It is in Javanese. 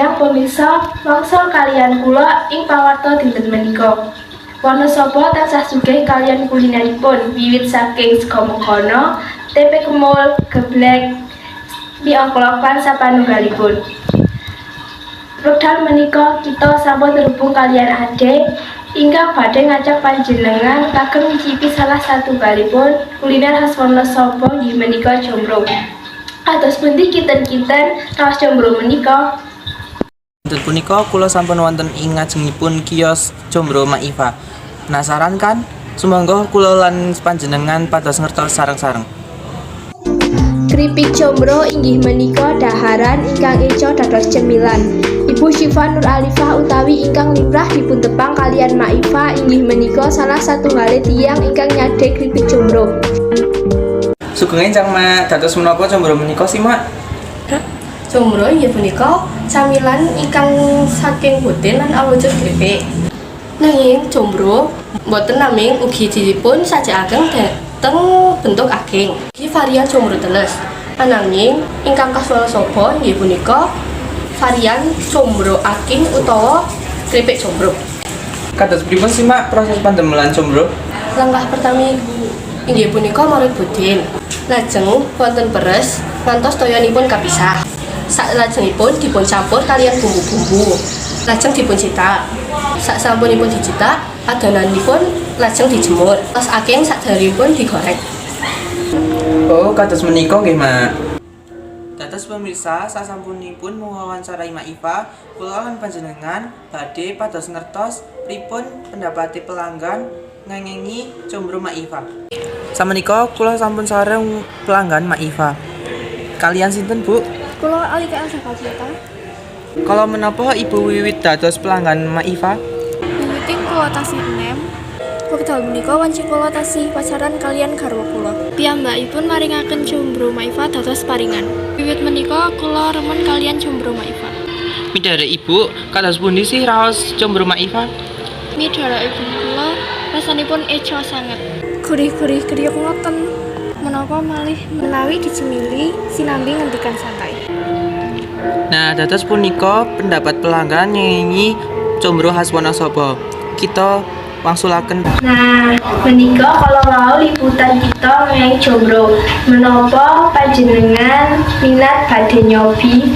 Enjang pemirsa, wangsul kaliyan kula ing pawarta dinten menika. Wonosobo tansah sugih kaliyan kulineripun, wiwit saking sega mengkono, tempe kemul, geblek, mie ongklok lan sapanunggalipun. Wekdal menika kita sampun terhubung kaliyan Ade ingkang badhe ngajak panjenengan kagem nyicipi salah satunggalipun kuliner khas Wonosobo, inggih menika combro. Kados pundi kinten-kinten raos combro menika? Dinten punika kula sampun wonten ing ngajengipun kios Combro Mak Iva. Penasaran kan? Sumangga kula lan panjenengan pados ngertos sareng-sareng. Kripik combro inggih menika dhaharan ingkang eco dados cemilan. Ibu Syifa Nur Alifah utawi ingkang limrah dipuntepang kaliyan Mak Iva inggih menika salah satunggale tiyang ingkang nyade kripik combro. Sugeng enjang, Mak, dados menapa combro menika sih, Mak? Combro inggih punika camilan ingkang saking budin lan awujud keripik. Nanging combro boten naming ugi dipun sajekaken dhateng bentuk aking. Iki varian combro teles. Ananging ingkang khas Wonosobo inggih punika varian combro aking utawa keripik combro. Kados pripun sih, Mak, proses pandamelan combro? Langkah pertami inggih punika marut budin. Lajeng wonten peres ngantos toyanipun kapisah. Saklajengipun dipun campur kaliyan bumbu-bumbu. Lajeng dipun citak. Sasampunipun dicitak, adonanipun lajeng dijemur. Tos aking sakderengipun digoreng. Oh, kados menika nggih, Mak. Dados pemirsa, sasampunipun mewawancarai Mak Iva, kula lan panjenengan badhe pados ngertos pripun pendapate pelanggan ngengingi combro Mak Iva. Samenika kula sampun sareng pelanggan Mak Iva. Kaliyan sinten, Bu? Kula Alika Elsa Kavita. Kala menapa Ibu wiwit dados pelanggan Mak Iva? Wiwiting kula tasih enem. Wekdal punika wanci kula tasih pacaran kaliyan garwa kula. Piyambakipun maringaken combro Mak Iva dados paringan. Wiwit menika kula remen kaliyan combro Mak Iva. Midharek Ibu, kados pundi sih raos combro Mak Iva? Midharekipun kula rasanipun eco sanget. Gurih-gurih kriuk ngoten. Menapa malih menawi dicemili sinambi ngendikan santai. Nah, dados punika pendapat pelanggan ngengingi combro khas Wonosobo. Kita wangsulaken. Nah, menika kala wau liputan kita mengenai combro. Menapa panjenengan minat badhe nyobi?